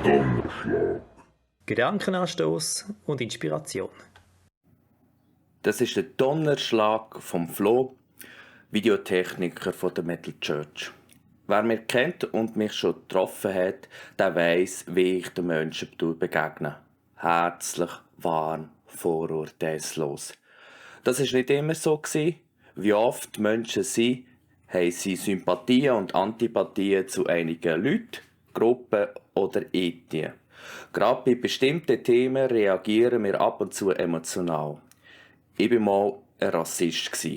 Donnerschlag. Gedankenanstoß und Inspiration. Das ist der Donnerschlag vom Flo, Videotechniker von der Metal Church. Wer mich kennt und mich schon getroffen hat, der weiss, wie ich den Menschen begegne. Herzlich, warm, vorurteilslos. Das war nicht immer so. Wie oft Menschen sind, haben sie Sympathien und Antipathien zu einigen Leuten, Gruppen oder Ethnien. Gerade bei bestimmten Themen reagieren wir ab und zu emotional. Ich war mal ein Rassist.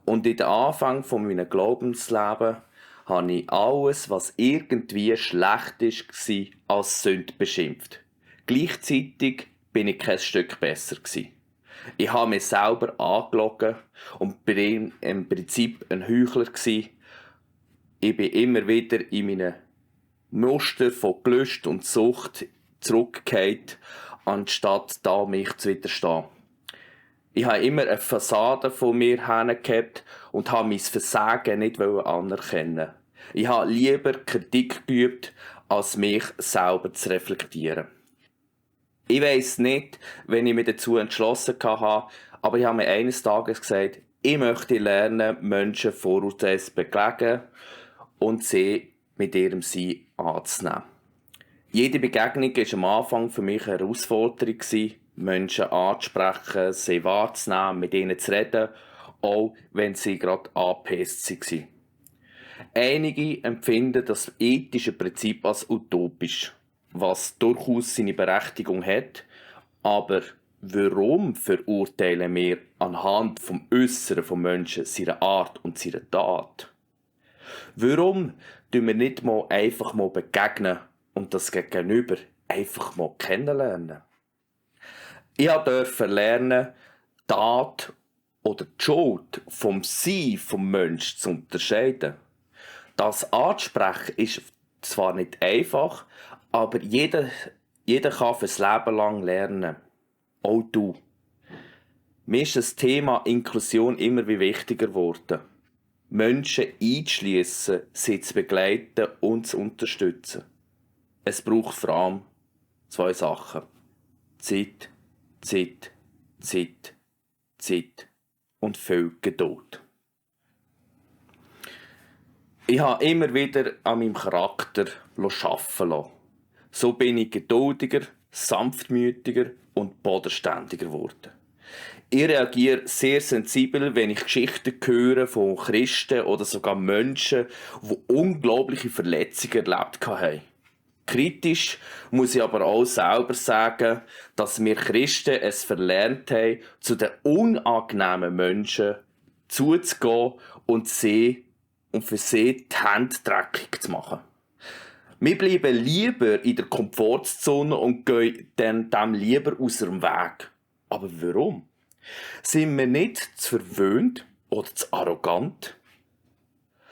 Und in den Anfang meines Glaubenslebens habe ich alles, was irgendwie schlecht war, als Sünde beschimpft. Gleichzeitig bin ich kein Stück besser. Ich habe mich selber angelogen und bin im Prinzip ein Heuchler. Ich bin immer wieder in meine Muster von Gelüst und Sucht zurückgefallen, anstatt da mich zu widerstehen. Ich habe immer eine Fassade von mir hergehabt und habe mein Versagen nicht anerkennen. Ich habe lieber Kritik geübt, als mich selber zu reflektieren. Ich weiss nicht, wenn ich mich dazu entschlossen habe, aber ich habe mir eines Tages gesagt, ich möchte lernen, Menschen Vorurteile zu begegnen und sie mit ihrem Sein anzunehmen. Jede Begegnung war am Anfang für mich eine Herausforderung, Menschen anzusprechen, sie wahrzunehmen, mit ihnen zu reden, auch wenn sie gerade angepisst waren. Einige empfinden das ethische Prinzip als utopisch, was durchaus seine Berechtigung hat, aber warum verurteilen wir anhand vom Äußeren von Menschen, seiner Art und seiner Tat? Warum tun wir nicht mal einfach mal begegnen und das Gegenüber einfach mal kennenlernen? Ich durfte lernen, Tat oder die Schuld vom Sein vom Menschen zu unterscheiden. Das anzusprechen ist zwar nicht einfach, aber jeder kann fürs Leben lang lernen. Auch du. Mir ist das Thema Inklusion immer wichtiger geworden. Menschen einzuschliessen, sie zu begleiten und zu unterstützen. Es braucht vor allem zwei Sachen. Zeit, Zeit, Zeit, Zeit und viel Geduld. Ich habe immer wieder an meinem Charakter arbeiten lassen. So bin ich geduldiger, sanftmütiger und bodenständiger geworden. Ich reagiere sehr sensibel, wenn ich Geschichten höre von Christen oder sogar Menschen, die unglaubliche Verletzungen erlebt haben. Kritisch muss ich aber auch selber sagen, dass wir Christen es verlernt haben, zu den unangenehmen Menschen zuzugehen und für sie die Hände dreckig zu machen. Wir bleiben lieber in der Komfortzone und gehen dem lieber aus dem Weg. Aber warum? Sind wir nicht zu verwöhnt oder zu arrogant?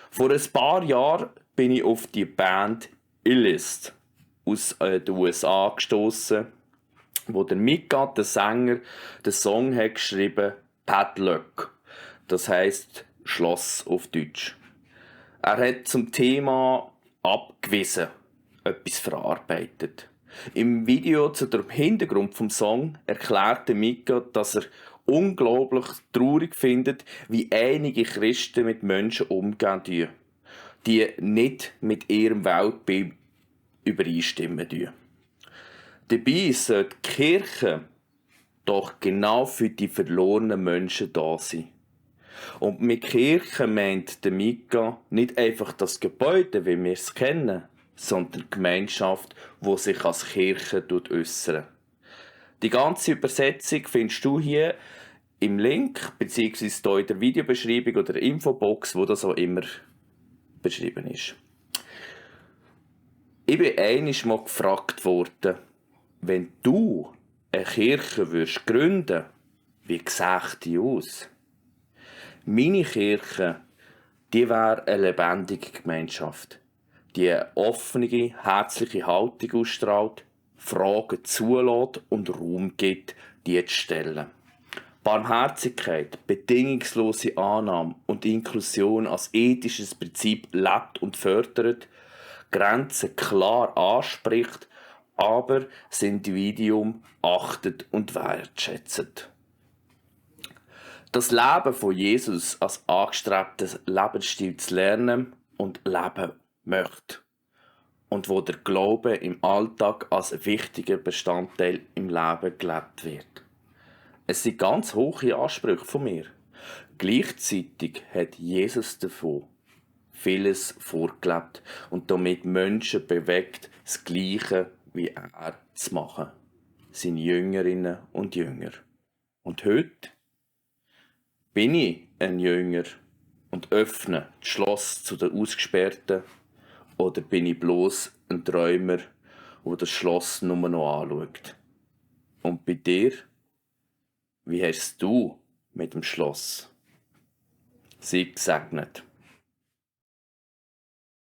Vor ein paar Jahren bin ich auf die Band Illist aus den USA gestossen, wo der Mika, der Sänger, den Song hat geschrieben Padlock. Das heisst Schloss auf Deutsch. Er hat zum Thema abgewiesen etwas verarbeitet. Im Video zu dem Hintergrund vom Song erklärte Mika, dass er unglaublich traurig findet, wie einige Christen mit Menschen umgehen, die nicht mit ihrem Weltbild übereinstimmen. Dabei sollte die Kirche doch genau für die verlorenen Menschen da sein. Und mit Kirche meint der Mika nicht einfach das Gebäude, wie wir es kennen, sondern die Gemeinschaft, die sich als Kirche äußert. Die ganze Übersetzung findest du hier im Link, beziehungsweise hier in der Videobeschreibung oder der Infobox, wo das auch immer beschrieben ist. Ich bin einmal mal gefragt worden, wenn du eine Kirche gründen würdest, wie sähe die aus? Meine Kirche, die wäre eine lebendige Gemeinschaft, die eine offene, herzliche Haltung ausstrahlt, Fragen zulässt und Raum gibt, die zu stellen. Barmherzigkeit, bedingungslose Annahme und Inklusion als ethisches Prinzip lebt und fördert, Grenzen klar anspricht aber das Individuum achtet und wertschätzt. Das Leben von Jesus als angestrebtes Lebensstil zu lernen und leben möchte. Und wo der Glaube im Alltag als ein wichtiger Bestandteil im Leben gelebt wird. Es sind ganz hohe Ansprüche von mir. Gleichzeitig hat Jesus davon vieles vorgelebt und damit Menschen bewegt, das Gleiche wie er zu machen. Seine Jüngerinnen und Jünger. Und heute bin ich ein Jünger und öffne das Schloss zu den Ausgesperrten, oder bin ich bloß ein Träumer, der das Schloss nur noch anschaut? Und bei dir? Wie hast du mit dem Schloss? Sei gesegnet.